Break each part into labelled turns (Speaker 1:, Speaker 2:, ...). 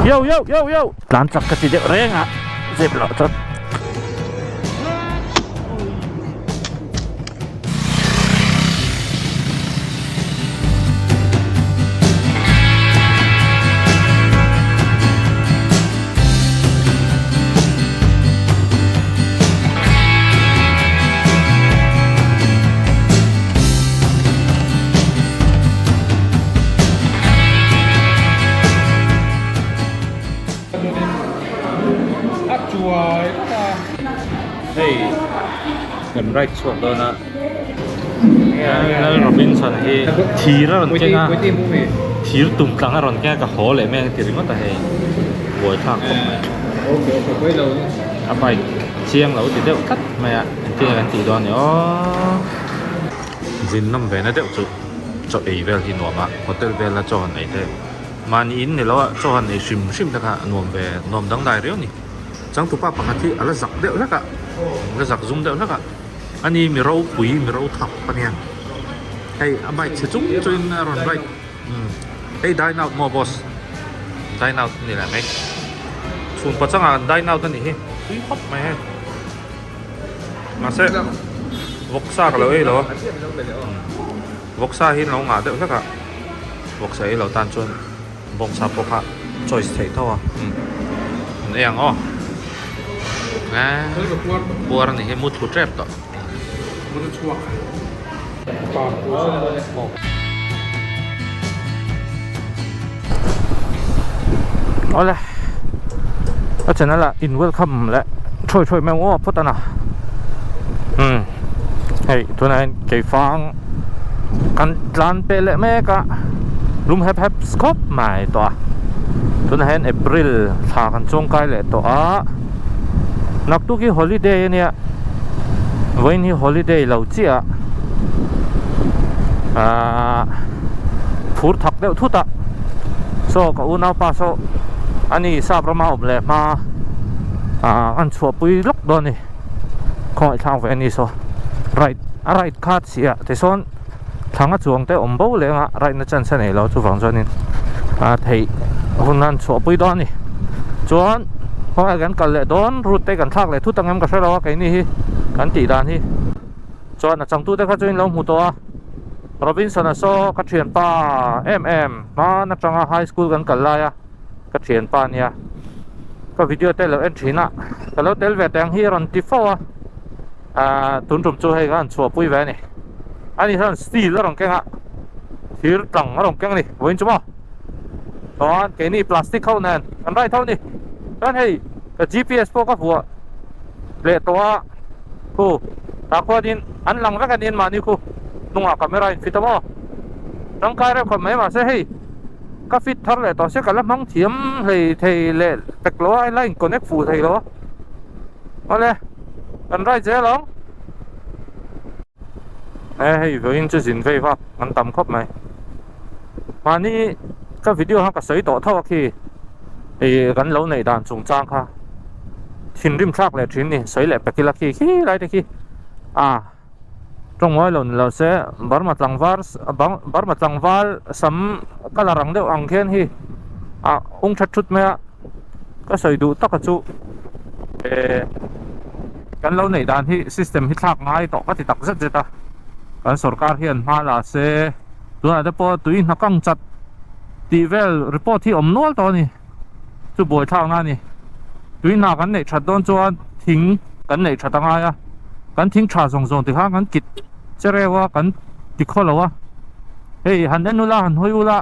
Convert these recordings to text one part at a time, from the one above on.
Speaker 1: Yo yo yo yo tlan chak ka ti deuh reng a zep loh chuan. Hei kan ride chhuak dawn a Lal Robinson hi thir a rawn keng a thir tum tlang a rawn keng a ka haw leh mai ang ti ringawt a hei buaithlak khawp mai a bike chiang lo ti deuh tlat mai a engtin nge kan tih dawn ni aw zin nawm ve na deuh chu chaw ei vel hi nuam a hotel vela chaw han ei te mahni in ni lo a chaw han ei hrim hrim te kha nuam ve nuam dangdai riau a ni. Changtupa pakhat hi a la zak deuh hlek a, a la zak zum deuh hlek a, ani mi ropui mi ro thak a nia, hei a bike chhe chung chuin a rawn ride umm hei dine out maw boss dine out a ni leh mai chhun pachangah an dine out a nih hi tui khawp mai hei mahse vawksa ka lo ei lo a vawksa hi an lo ngah deuh hlek a vawksa ei lo tan chuan. Bawngsa pawh kha choice theih tho a umm an ei ang aw puar a nih hi mutthlu tep tawh. Awle a channel ah in welcome leh thawi thawi mai ang aw phawt a na umm hei tunah hian keifang. Kan tlan peh leh mek a, lum hep hep khawp mai tawh a, tunah hian April thla kan chuangkai leh tawh a, naktuk hi holiday a nia, vawiin hi holiday lo chiah a, ahh phur thak deuh thut a, saw ka unaupa saw ani sap rama awm leh hma ahh an chhuahpui lawk dawn a ni. Khawngaih thlak ve a ni saw right a right kha chiah tisawn thlang a chuang te awm bo leng a right na chance a nei lo chuvang chuanin a theih hun an chhuahpui dawn a ni chuan khawngaih kan kal leh dawn route te kan thlak leh thut ang em ka hre lo a keini hi kan tih dan hi chuan a changtute kha chu in lo hmu tawh a Robinson-a saw ka thianpa em em hman atanga high school kan kal lai a. Ka thianpa nia ka video te lo en thin a ka lo tel ve teh ang hi a rawn ti fo a ahh tun tum chu hei khan chhuahpui ve a ni ani hian steel a rawn keng a thir tlang a rawn keng a ni vawiin chu maw chuan keini plastic ho nen kan ride ho a ni chuan hei ka gps pawh ka vuah leh tawh a khu tah khuanin an lang vek a ni mahni khu hnungah camera in fit a maw tangkai reuh khawp mai mahse hei. Ka fit thar leh tawh sia ka la hmang thiam hlei thei leh pek lo a line connect fuh thei lo a awle kan ride zel ang e hei vawiin chu zin vei vak an tam khawp mai mahni ka video kha ka sawi tawh tho a khi ih kan lo neih dan chungchang kha thinrim thlak leh thin ni sawi leh pek ila khi khi lai te khi a. Tawngmai lo ni lo se Burma tlangval Burma tlangval sam colour ang deuh ang khian hi a ung that thut mai a ka sawi duh taka chu eh kan lo neih dan hi system hi thlak ngai tawh ka ti tak zet zet a kan sorkar hian hma la se tunah te pawh tui hna kang chat tih vel report hi awm nual tawh a ni chu buaithlak na a ni tui hna kan neih that dawn chuan thing kan neih that a ngai a kan thing tha zawng zawng ti khan kan kit che reuh a kan ti khaw lo a hei han en ula han hawi ula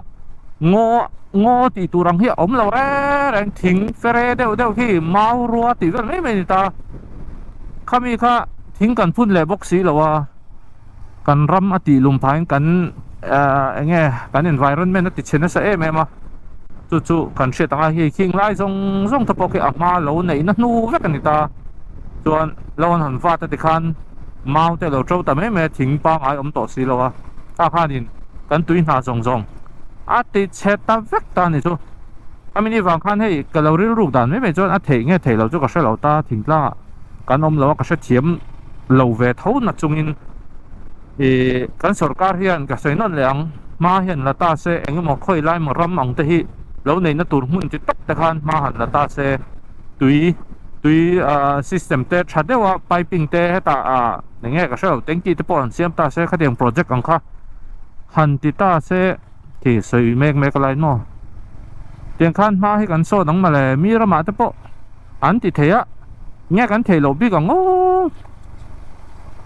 Speaker 1: ngaw ngaw tih tur ang hi a awm lo reng reng thing fere deuh deuh hi mau rua tih vel mai mai a ni ta khami kha thing kan phun leh bawk si lo a kan ram a tih lum phahin kan ahh eng nge kan environment a ti chhe nasa em em a chu chu kan hriat ang a hei khing lai zawng zawng te pawh khi a hma lo neih na hnu vek a ni ta chuan lo an han vat a tikhan mau te a lo to ta mai mai a thing pangngai awm tawh si lo a tah khanin kan tui hna zawng zawng a ti chhe ta vek ta a ni chu a mini vang khan hei ka lo rilruk dan mai mai chuan a theih nge theih loh chu ka hre lo ta thingtlangah kan awm lo a ka hrethiam lo ve tho na chungin ih kan sorkar hian ka sawi nawn leh ang hma hian la ta se eng emaw khawi lai maw ram ang te hi. Lo neihna tur hmun chi tak te khan hma han la ta se, tui tui ah system te tha deuh a piping te hetah ah eng nge ka hre lo tanky te pawh han siam ta se khatiang project ang kha han ti ta se khi sawi mek mek a lai maw. Tiang khan hma hi kan sawn ang mawle mi ramah te pawh an ti thei a nge kan theih loh bik ang aw.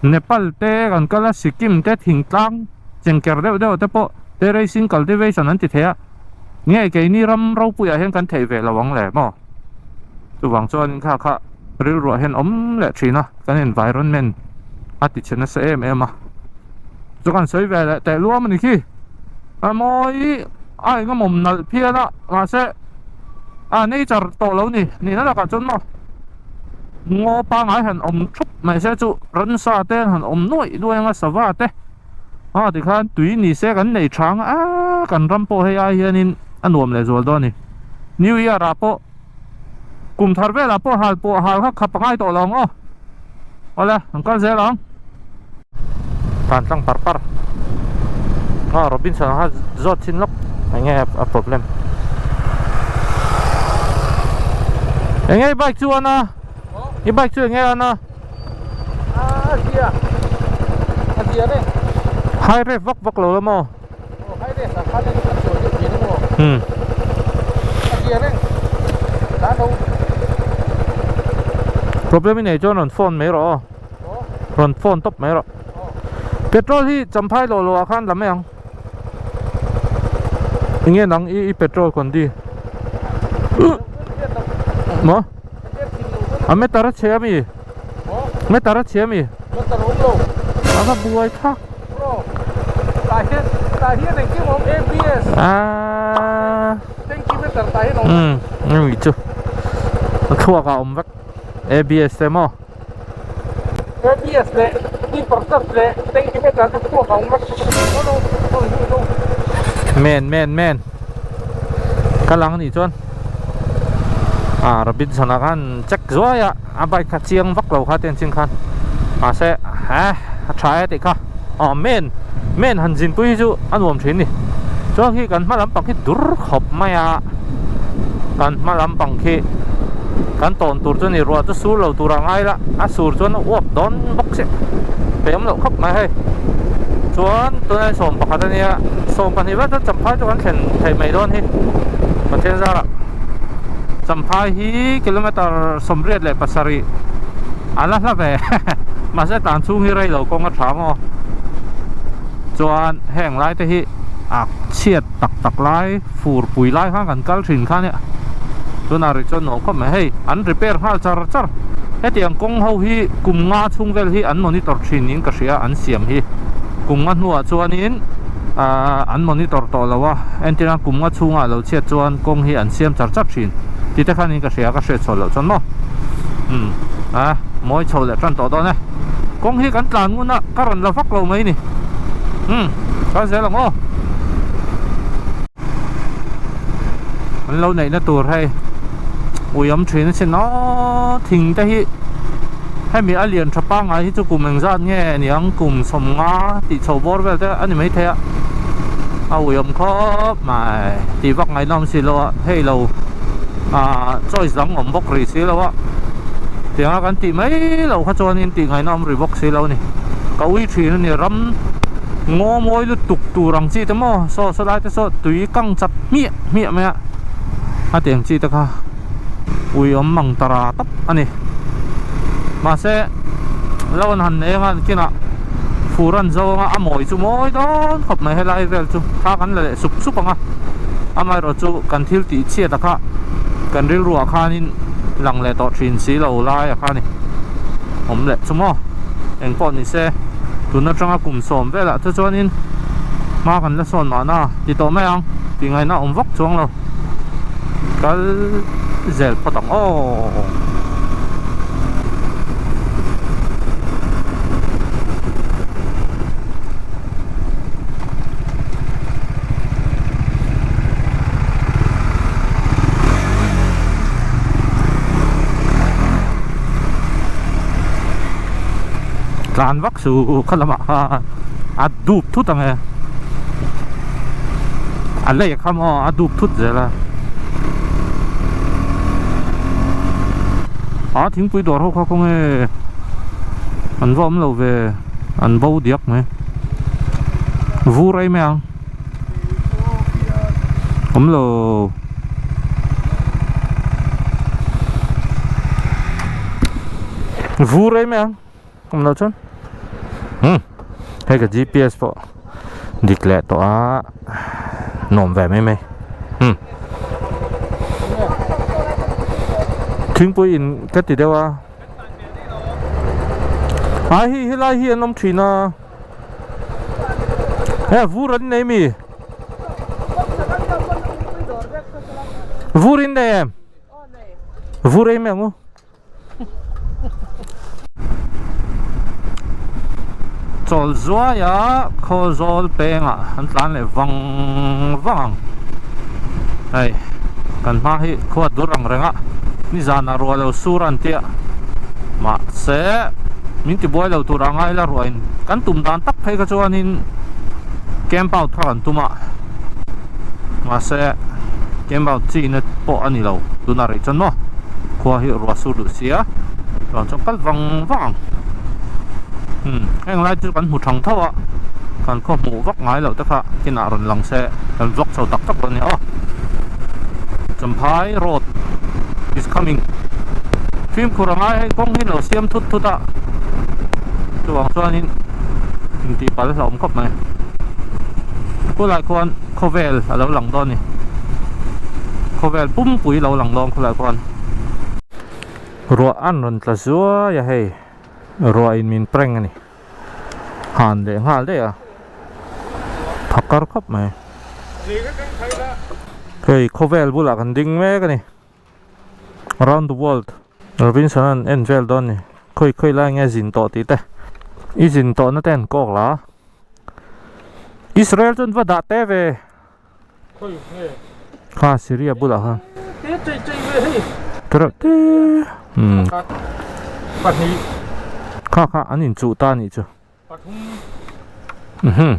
Speaker 1: Nepal te kan kal a Sikkim te thingtlang chengker deuh deuh te pawh terracing cultivation an ti thei a. Nge keini ram ropuiah hian kan theih ve lo ang le maw? Chuvang chuanin kha kha rilruah hian awm leh thin a, kan environment a ti chhe nasa em em a. Chu kan sawi ve leh teh luam a ni khi. A mawi a engemaw nalh phian a, mahse a nature tawh lo ni, nihna lakah chuan maw ngaw pangngai han awm thup mai se chu ransa te han awm nuaih nuaih anga sava te. A tikhan tui ni se kan nei tha ang a kan ram pawh hei ai hianin a nuam leh zual dawn a ni. New Year ah pawh kum thar velah pawh hal pawh hal kha khap a ngai tawh lo ang aw. Awle an kal zel ang. Tan tlang par par a Robinson kha zawt chin lawk eng nge a problem. Eng nge i bike chu an a? I bike chu eng nge an a? High ref vak vak lo la maw? Hmm. Problem i nei chuan rawn phone mai rawh aw. Rawn phone tawp mai rawh. Petrol hi champhai lawh lawh ah khan la mai ang. Enge nang i petrol condi? Maw? A meter a chhe ami? Meter a chhe ami?
Speaker 2: Meter awm lo.
Speaker 1: A va buai thlak.
Speaker 2: Bro, tah hian tah hian engkim awm ABS.
Speaker 1: Ah.
Speaker 2: Tanky meter tah hian awm.
Speaker 1: Um, ui chu. A thluak ah awm vek. ABS te maw?
Speaker 2: ABS leh keeper clutch leh tanky meter te thluak ah awm vek. No no, no no.
Speaker 1: Men men men. Ka lang anih chuan ah Robinson ah khan check zuai a a bike kha chiang vak lo kha ten chin khan mahse eh a tha e tih kha aw men men han zin pui hi chu a nuam thin ni chuan khi kan hma lampang khi dur khawp mai a kan hma lampang khi kan tawn tur chu a ni ruah chu sur lo tur a ngai la a sur chuan a uap dawn bawk chiah pe awm loh khawp mai hei chuan tunah hian 11 a nia 12 vel chuan Champhai chu kan thlen theih mai dawn hi Pathian zarah Champhai hi kilometer 87 a la hla ve mahse tlan chhung hi rei lo kawng a tha maw chuan heng lai te hi a chhiat tak tak lai fur pui lai khan kan kal thin kha nia tunah rih chuan nuam khawp mai hei an repair nghal char char hetiang kawng ho hi kum nga chhung vel hi an monitor thin in ka hria an siam hi kum nga hnuah chuanin ahh an monitor tawh lo a entirna kum nga chhungah lo chhiat chuan kawng hi an siam char char thin tih te khanin ka hria ka hriat chhuah loh chuan maw umm a mawi chho leh tan tawh dawn e kawng hi kan tlan ngun a ka rawn la vak lo mai ni umm kal zel ang aw an lo neihna tur hei ui awm thin a sin aw thing te hi hemi a lian tha pangngai hi chu kum engzat nge niang kum 50 tih chho bawr vel te a ni maithei a a ui awm khawp mai tih vak ngaihna awm si lo a hei lo ah choice dang awm bawk rih si lo a tianga kan tih mai loh kha chuanin tih ngaihna awm rih bawk si lo a ni ka ui thin a ni ram ngaw mawi lutuk tur ang chi te maw saw saw lai te saw tui kang chat hmiah hmiah mai a a tiang chi te kha ui awm mang ta ra tawp a ni mahse lo an han nei anga kinah fur an zo anga a mawi chu mawi dawn khawp mai helai vel chu thla kan la leh sup sup ang a amaherawh chu kan thil tih chhiat a kha kan rilruah khanin lang leh tawh thin si lo lai a kha a ni awm leh chu maw engpawh ni se tun atanga kum sawm velah te chuanin hma kan la sawn mahna ti tawh mai ang tih ngaihna awm vak chuang lo kal zel phawt ang aw. Tlan vak su kha lamah khan a dup thut ang e a lei a kha maw a dup thut zel a. A thingpui dawr ho kha khawnge an va awm lo ve an bo diak mai vur ei mai ang awm lo. Vur ei mai ang awm lo chuan umm hei ka gps pawh dik leh tawh a nuam ve mai mai umm thingpui in ka ti deuh a a hei helai hi an awm thin a he vur an nei mi vur in nei em vur ei mai ang u. Chawl zuaia Khawzawl pengah an tlan leh vang vang ang. Hei kan hma hi khua dur ang reng a, nizanah ruah lo sur a an tia. Mahse min ti buai lo tur a ngai la ruahin kan tum dan tak phei kha chuanin camp out kha kan tum a. Mahse camp out china pawh a ni lo tunah rih chuan maw. Khua hi ruah sur duh sia chuan chuan kal vang vang ang umm heng lai chu kan hmu thang tho a kan khaw hmuh vak ngai loh te kha kinah rawn lang se kan vlog chho tak tak dawn a nia aw Champhai road is coming fimkhur a ngai hei kawng hi lo siam thut thut a chuvang chuanin intih pal hlauhawm khawp mai khulai khuan khawvel a lo lang dawn a ni khawvel pumpui lo lang dawn khawlai khuan ruah an rawn tla zuai a hei ruah in min prank a ni han leh nghal daih a phakar khawp mai hei khawvel bulah kan ding mek a ni. Around the world Robinson an en vel dawn ni khawi khawi lai nge zin tawh tih te i zin tawh na te an kawk la Israel chu an va dah te ve
Speaker 2: khawi nge
Speaker 1: kha Syria bulah khan
Speaker 2: te chei chei ve hei
Speaker 1: te te um
Speaker 2: pahnih
Speaker 1: kha kha an in chuh ta nih chu
Speaker 2: Pathum.
Speaker 1: Mhm.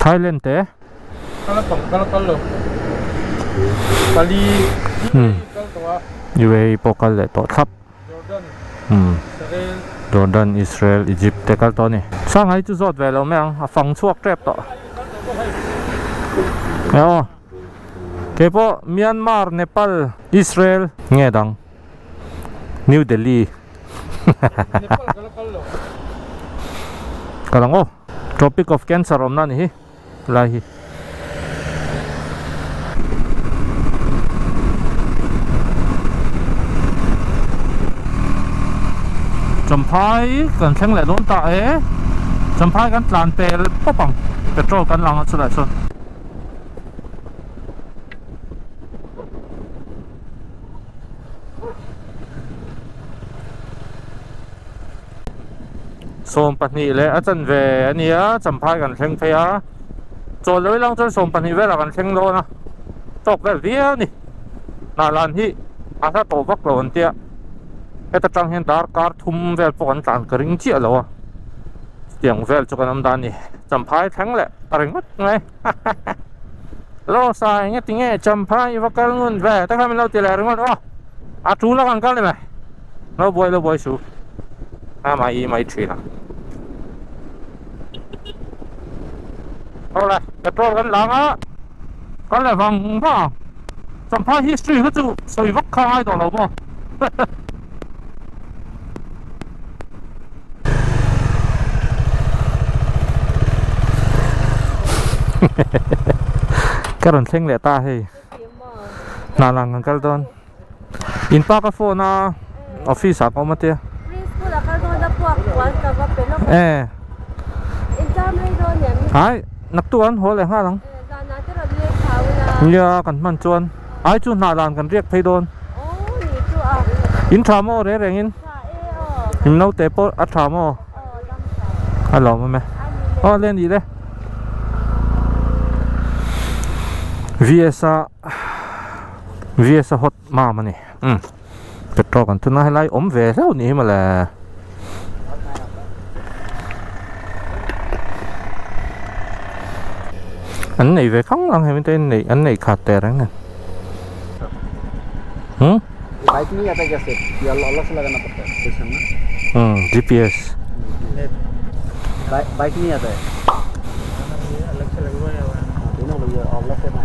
Speaker 1: Thailand te.
Speaker 2: Kala pang kala kal lo. Pali.
Speaker 1: Hmm.
Speaker 2: Kal tawh a.
Speaker 1: UAE pawh kal leh tawh thlap.
Speaker 2: Jordan.
Speaker 1: Hmm.
Speaker 2: Israel.
Speaker 1: Jordan, Israel, Egypt te kal tawh a ni. Shanghai chu zawt ve lo mai ang, a fang chhuak tep tawh. E aw. Keipawh Myanmar, Nepal, Israel nge dang. New Delhi Kal ang aw Tropic of Cancer awmna a ni hi helai hi. Champhai kan thleng leh dawn ta e Champhai kan tlan pel pawp ang petrol kan lang a chulai chuan. 22 leh a chanve a ni a champhai kan thleng phei a chawl lo ilang chuan 22 velah kan thleng dawn a tawk vel viau a ni hnahlan hi a hla tawh vak lo an tia heta tang hian darkar thum vel pawh kan tlan ka ring chiah lo a chutiang vel chu kan awm dan a ni champhai thleng leh ta ringawt mai. Lo sai nge tinge Champhai i va kal ngun ve te kha min lo ti leh ringawt aw a tul a kan kal ni mai lo buai lo buai su a mai mai thin a awle petrol kan lang a kan leh vang vang ang Champhai history kha chu sawi vak kha ngai tawh lo maw. Ka rawn thleng leh ta hei hna lang kan kal dawn in pa ka phone a office ah ka awm a tia e ai naktuk an haw leh nghal ang nia kan hman chuan ai chu hna dan kan riak phei dawn in tha maw reng reng in. In naute pawh a tha maw? A lawm awm e. Aw le ni le. VS a VS a hot mam a ni. Um petrol kan thun a helai awm ve hlauh ni hi mawle. An nei ve khang ang hemi te an nei an nei khat teh reng nen. Hmm?
Speaker 3: Bike नहीं आता क्या सर ये अलग से लगाना पड़ता है पैसा ना
Speaker 1: GPS
Speaker 3: bike नहीं आता है अलग से लगवाया हुआ है दोनों भैया अलग से ना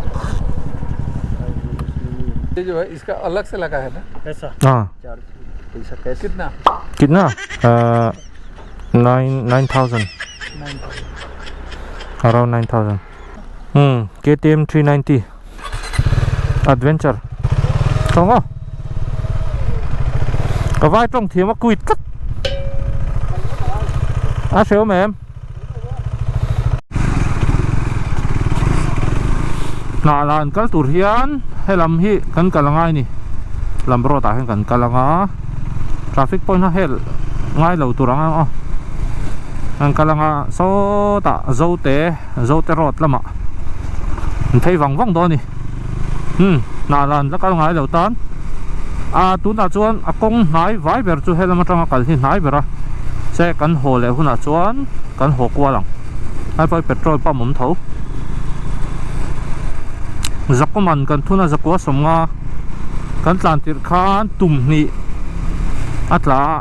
Speaker 2: ये जो है इसका अलग से लगा है ना
Speaker 1: हाँ
Speaker 3: चार्ज पैसा कैसे
Speaker 2: कितना
Speaker 1: कितना nine nine thousand around 9,000. KTM 390 Adventure. Không không? Có vai trong thiếu mà quỳ tắt. À xíu mà em. Nà là anh kal tur hian helam hi kan kal angai ni lam road ah hian kan kal anga traffic point a hel ngai lo tur anga aw an kal anga sawtah zote zote road lamah an phei vang vang dawn a ni umm hnah lan la kal ngai lo tan a tunah chuan a kawng hnai vai ber chu helam atanga kal hi hnai ber a che kan haw leh hunah chuan kan haw kual ang ai pawh hi petrol pump awm tho Zakuman kan thuna zakua sawmnga kan tlan tirh khan tum hnih a tla a.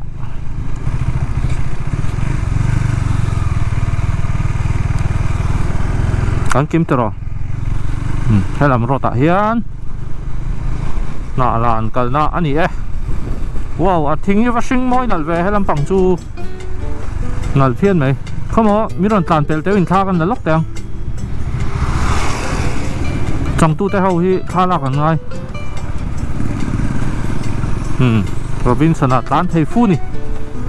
Speaker 1: Kan kim tawh helam road ah hian hnah lan kalna a ni e wow a thing hi va hring mawi nalh ve helam pang chu nalh phian mai khawmaw min rawn tlan pelh teuh in thla kan la lawk teh ang changtute ho hi thla lak an ngai umm Robinson ah tlan thei fu ni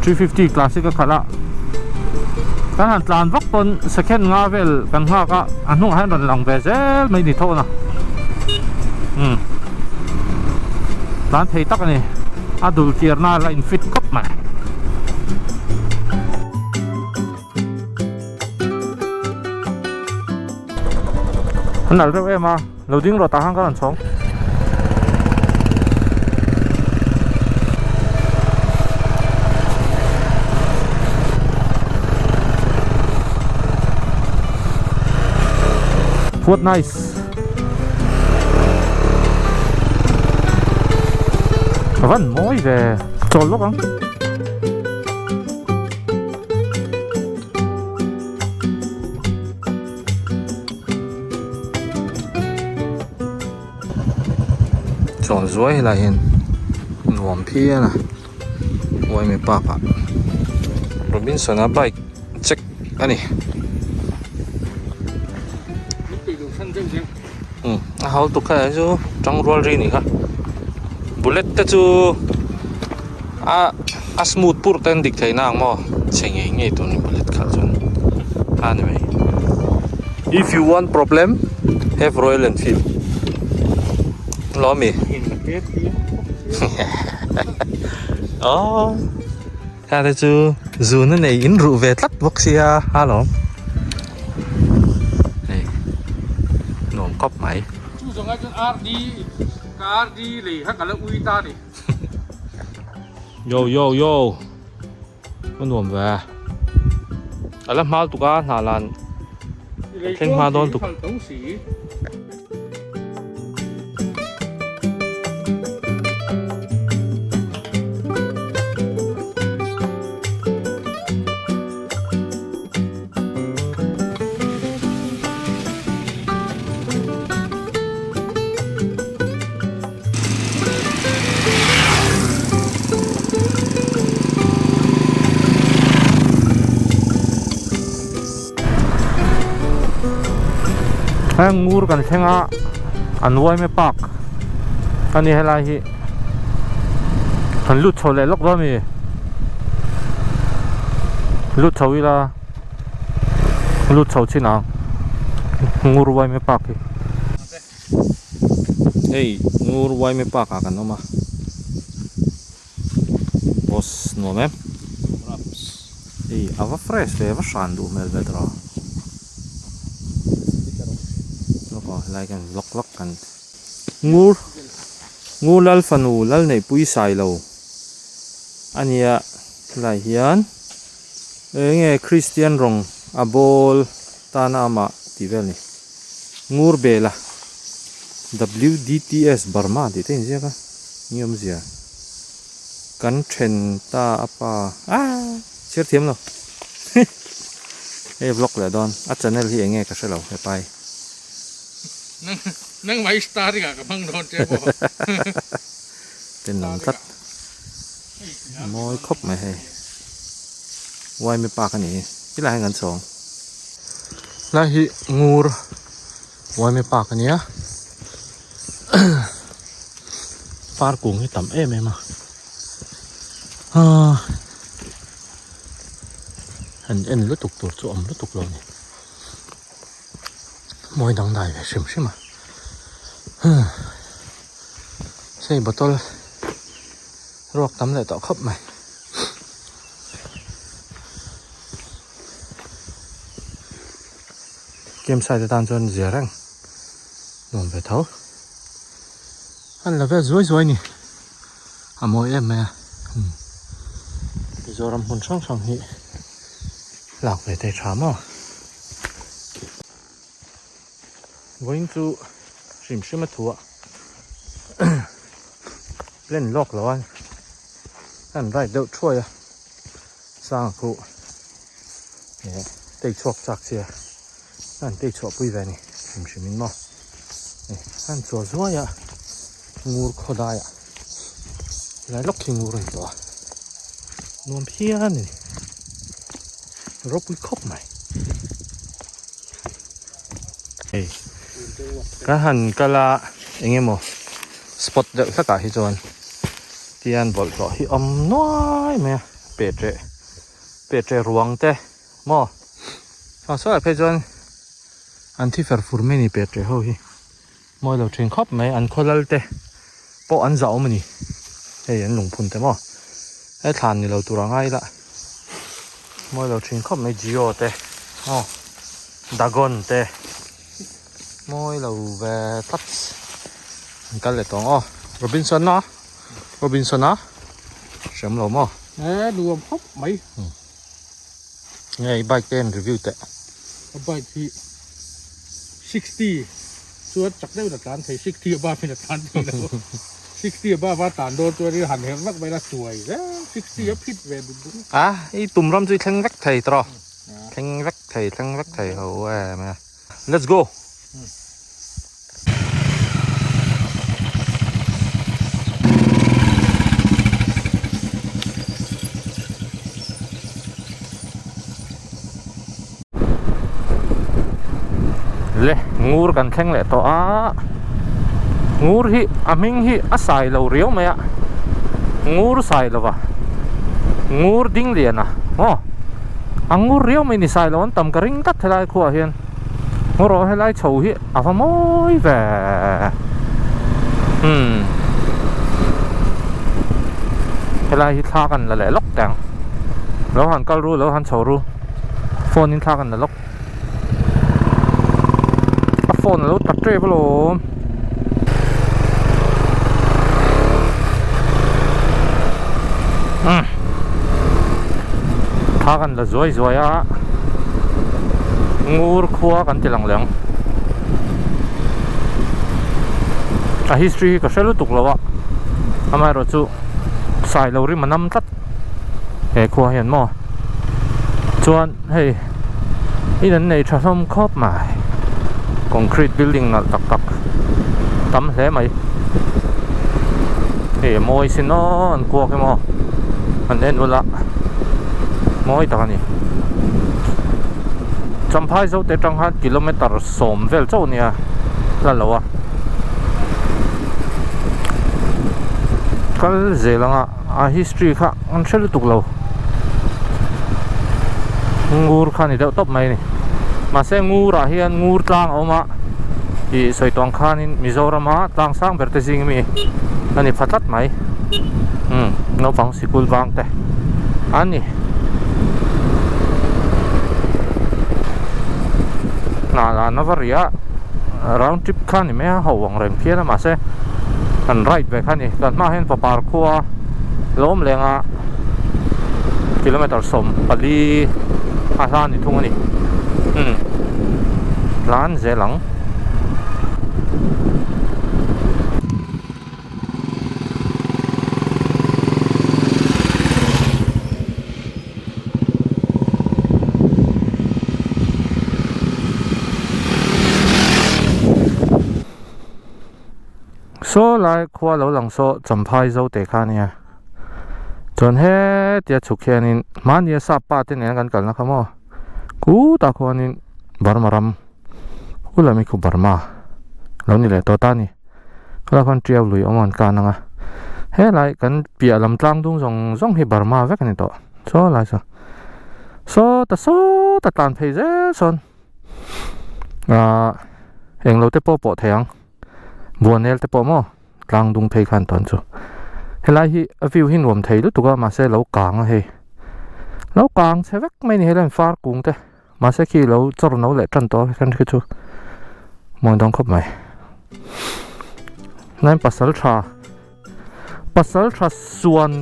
Speaker 1: 350 classic a khalh a kan han tlan vak pawn second nga vel kan nghak a a hnungah hian rawn lang ve zel mai ni thawhna umm tlan thei tak a ni a dul kirna la in fit khawp mai. An nalh reuh em a lo ding rawh tah khan ka rawn chhawng. What nice. A van mawi ve chawl lawk ang. Chawl zuai helai hian nuam phian a uaimi park ah Robinson a bike check a ni umm a hau tuk kha chu tangrual ri anih kha bullet te chu a a smooth pur te an dik thei na ang maw chhe ngei ngei tur a ni bullet khalh chuan a ni mai if you want problem have royal enfield lawm mi aww kha te chu zun a nei in ruh ve tlat bawk sia a lawm hei nuam khawp mai.
Speaker 2: Chu zawng ai chuan RD ka RD lei kha ka la ui ta a ni.
Speaker 1: Yo yo yo a nuam ve a la hmal tuk a hnah lan a thleng hma dawn tuk. Heng ngur kan thleng a an uaime park a ni helai hi kan lut chho leh lawk dawn a ni lut chho ila lut chho chin ang ngur uaime park hi. Hei ngur uaime park ah kan awm a boss nuam em hei a va fresh ve a va hran duh hmel ve tawh lawk aw helai kan vlog vlog kan ngur ngur lal fanu lal neihpui sai lo a nia helai hian eng nge christian rawng a bawl tana amah tih vel a ni. Ngur bela WDTS Burma tih te a inziak a, ni awmzia. Kan then ta a pa ah chhiar thiam lo hei vlog leh dawn a channel hi eng nge ka hre lo hepa hi.
Speaker 3: Nangmah i starring ah ka hmang dawn che maw.
Speaker 1: Tenawm tlat mawi khawp mai hei Waimi park a nih hi tilai hian kan chhawng. Lai hi ngur Waimi park a nia. Far kung hi tam em em a aaa han en lutuk tur chu awm lutuk lo a ni mawi dangdai ve hrim hrim a huh hei bottle ruak tam leh tawh khawp mai. Camp site atan chuan zia reng nuam ve tho an la vel zuai zuai ni a mawi em mai a Mizoram hmun hrang hrang hi lak ve thei tha maw vawiin chu hrim hrim a thu a plan lawk lo a an ride deuh thuai a. Sang khu eh tei chhuak chak sia an tei chhuah pui ve a ni hrim hrim in maw eh an chua zuai a ngur khaw dai ah helai lawk hi ngur a ni tawh a nuam phian a ni ropui khawp mai hei ka han kal a eng emaw spot deuh hlek ah hi chuan. Tian bawlhhlawh hi awm nuai mai a petre petre ruang te maw a sawi ah phei chuan an thi fer fur mai a ni petre ho hi mawi lo thin khawp mai an khaw lal te pawh an zah awm a ni hei an lungphun te maw he thlan ni lo tur a ngai la mawi lo thin khawp mai jio te maw dagon te mawi lo ve tlat an kal leh tawh ang aw Robinson a. Robinson a hriam lo maw?
Speaker 3: E nuam khawp mai.
Speaker 1: Nge i bike te en review teh.
Speaker 3: Ka bike hi 60 chuan chak deuhin a tlan thei 60 above in a tlan thei lo. 60 above a tlan dawn chuan i han herh vak mai la chuai zel 60 a phit ve dut dut.
Speaker 1: A i tum ram chu i thleng vek thei tawh. Thleng vek thei thleng vek thei ho em e. Let's go. Le ngur kan thleng leh tawh a ngur hi a hming hi a sai lo riau mai a ngur sai lova ngur ding lian a aw a ngur riau mai ni sai lo an tam ka ring tlat helai khuaah hian. Ngaw rawh helai chho hi a va mawi ve umm helai hi thla kan la leh lawk teh ang lo han kal ru lo han chho ru phone in thla kan la lawk a phone alo ta tep alawm. Umm thla kan la zuai zuai a ngur khua kan ti lang leh ang a history hi ka hre lutuk lo a amaherawh chu sailo rim a nam tlat he khua hian maw chuan hei in an nei tha hlawm khawp mai concrete building nalh tak tak tam hle mai hei a mawi sin aw an kuak emaw an en ula mawi tak a ni Champhai zo te atang khan kilometer sawm vel chauh a nia hla lo a kal zel anga a history kha an hre lutuk lo ngur kha ni deuh tawp mai a ni mahse ngur ah hian ngur tlang a awm a ih sawi tawng khanin Mizoram a tlang sang ber te zing ami a ni pha tlat mai umm naupang sikul vang te a ni hnah lah na va ri a round trip kha ni mai a ho ang reng phian a mahse kan ride ve kha a ni kan hmaah hian papar khua lawm lenga kilometer 14 a hla ni thung a ni umm tlan zel ang. Saw lai khua lo lang saw Champhai zo teh kha ania. Chuan hetia chhuk hianin mahnia sap pa te nena kan kalna kha maw kutah khuanin Burma ram u lami khu Burma lo ni leh tawh ta a ni. Khawlai khuan tiau lui awm an kan ang a helai kan piah lam tlang dung zawng zawng hi Burma vek a ni tawh saw lai saw sawta sawta tlan phei zel sawn ahh englo te pawh pawh thei ang buanel te pawh maw tlang dung phei khan tawn chu helai hi a view hi nuam thei lutuk a mahse lo kang a hei lo kang chhe vek mai a ni helai far kung te. Mahse khi lo chawr no leh tan tawh a khan khi chu mawi dawn khawp mai. Tlai pasal tha pasal tha suan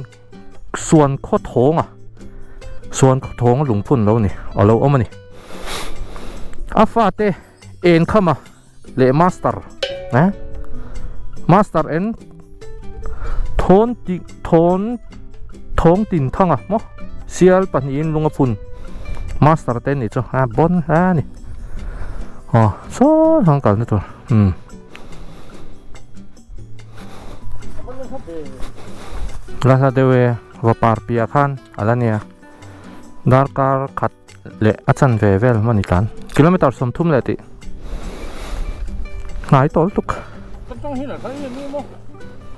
Speaker 1: suan khaw thawng a suan khaw thawng a lungphun lo ni a lo awm a ni. A fate en kham a leh master eh master en thawn ti thawn thawng tin thang a maw sial pahnihin lung a phun master te nih chu a bon hle a ni aw saw hang kalna tur umm la hla deuh e va par piah khan a la nia darkar khat. Leh a chanve vel hman i tlan kilometer 30 leh tih hnai tawl tuk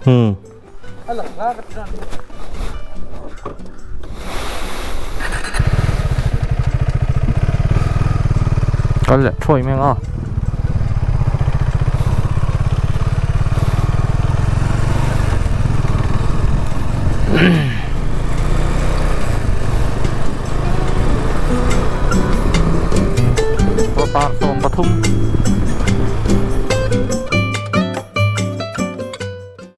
Speaker 1: hmm kal leh thuai mai ang a. Par 13.